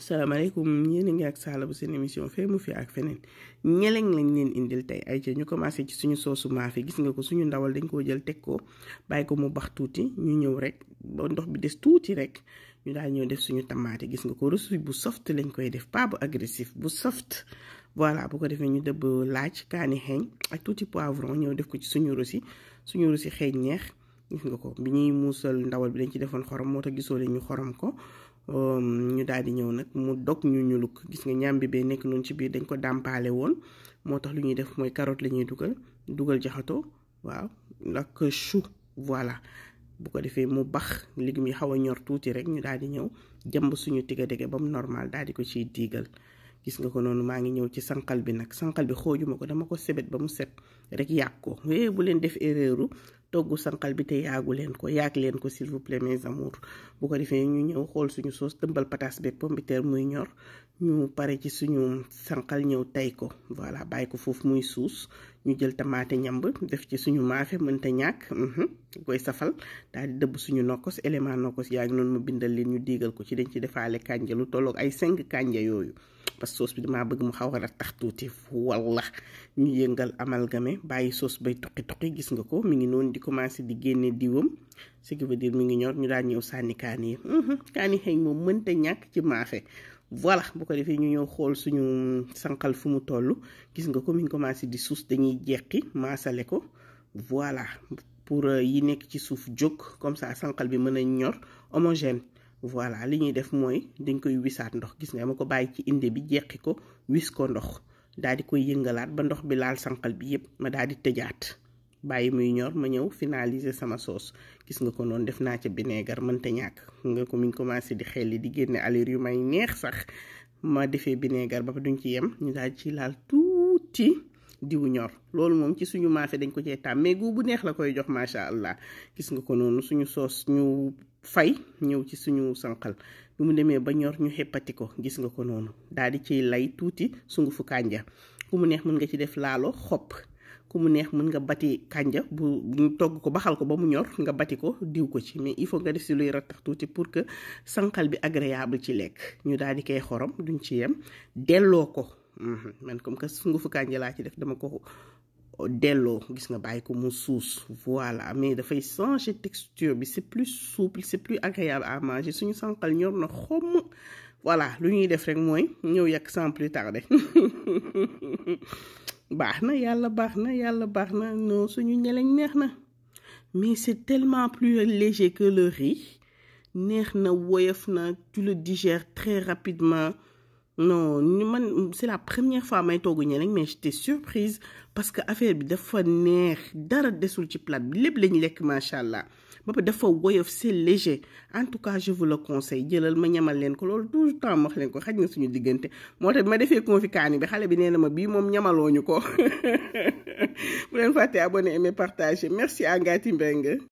salaamaaleykum yéen a ngi ak Sala bu seen émission fee mu fi ak feneen ñeleng lañ leen indil tey ay ca ñu commencé ci suñu soosu maafe gis nga ko suñu ndawal dañ koo jël teg ko bàyyi ko mu bax tuuti ñu ñëw rek ba ndox bi des tuuti rek ñu daal ñëw def suñu tamaate gis nga ko reçu bu soft lañ koy def pas bu agressif bu soft voilà bu ko defee ñu dëbb laaj kaani xeeñ ak tuuti poivron ñëw def ko ci suñu rosi xeeñ neex gis nga ko bi ñuy muusal ndawal bi dañ ci defoon xorom moo tax gisoo leen ñu xorom ko ñu daal di ñëw nag mu dog ñu ñuluk gis nga ñam bi bee nekk noonu ci biir dañ ko dàmpaale woon moo tax lu ñuy def mooy carotte la ñuy dugal jaxato waaw ak chou voilà bu ko defee mu bax légumes yi xaw a ñor tuuti rek ñu daal di ñëw jëmb suñu tiga-dege ba mu normal daal di ko ciy diigal gis nga ko noonu maa ngi ñëw ci sànqal bi nag sànqal bi xoojuma ko dama ko sebet ba mu set rek yàq ko bu leen def erreuru toggu sànqal bi te yaagu leen ko yaag leen ko s'il vous plaît mes amours bu ko defee ñu ñëw xool suñu soos tëmbal pataas beeg pomme de terre muy ñor ñu pare ci suñu sànqal ñëw tay ko voilà bàyyi ko foofu muy suus ñu jël tamaate ñamb def ci suñu maafe mënta ñàkk koy safal daal di dëbb suñu nokkos élément nokkos yaa ngi noonu ma bindal leen ñu diigal ko ci dañ ci defaale kànja lu tolloog ay 5 kànja yooyu parce que sauce bi damaa bëgg mu xaw a tax tuuti walla ñu yëngal amalgame bàyyi sauce bay toqi gis nga ko mi ngi noonu di commencé di génne diwam ce qui veut dire mi ngi ñor ñu daan ñëw sànni kaani yi kaani xëy moom mënta ñàkk ci maafe voilà bu ko defee ñu ñëw xool suñu sànqal fu mu toll gis nga ko mi ngi commencé di suus dañuy jeqi maasale ko voilà pour yi nekk ci suuf jóg comme ça sànqal bi mën a ñor homogène voilà li ñuy def mooy dañ koy wisaat ndox gis nga ma ko bàyyi ci inde bi jeqi ko wis ko ndox daal di koy yëngalaat ba ndox bi laal sànqal bi yépp ma daal di tëjaat bàyyi muy ñor ma ñëw finaliser sama sauce gis nga ko noonu def naa ca vinaigre mënta ñàkk nga ko mi ngi commencé di xelli di génne allure yu may neex sax ma defee vinaigre ba duñ ci yem ñu daal ci laal tuuti diwu ñor loolu moom ci suñu maafe dañ ko cee tàmm mais gu bu neex la koy jox macha allah gis nga ko noonu suñu sauce ñu fay ñëw ci suñu sànqal bi mu demee ba ñor ñu xeppati ko gis nga ko noonu daal di ciy lay tuuti sungufu kànja ku mu neex mën nga ci def laalo xob ku mu neex mën nga bati kànja bu ñu togg ko baxal ko ba mu ñor nga bati ko diw ko ci mais il faut nga def si luy rattax tuuti pour que sànqal bi agréable ci lekk ñu daal di koy xorom duñ ci yem delloo ko man comme que sungufu kànja laa ci def dama ko delloo gis nga bàyyi ko mu suus voilà mais dafay changer texture bi c'est plus souple c'est plus agréable à manger suñu sànqal ñor na xomm voilà lu ñuy def rek mooy ñëw yàq sans plus tarder baax na yàlla baax na non suñu ñeleñ neex na mais c'est tellement plus léger que le riz neex na woyof na tu le digères très rapidement non man c'est la première fois may togg ñeleñ mais j'étais surprise parce que affaire bi dafa neex dara desul ci plat bi lépp lañ lekk macha allah ba pare dafa woyof c'est léger en tout cas je vous le conseille jëlal ma ñamal leen ko loolu tout le temps ma wax leen ko xaj na suñu diggante moo tax ma defee confi kaani bi xale bi nee na ma bii moom ñamalooñu ko bu leen fàtte abonné aimer partager merci à Ngati Mbengue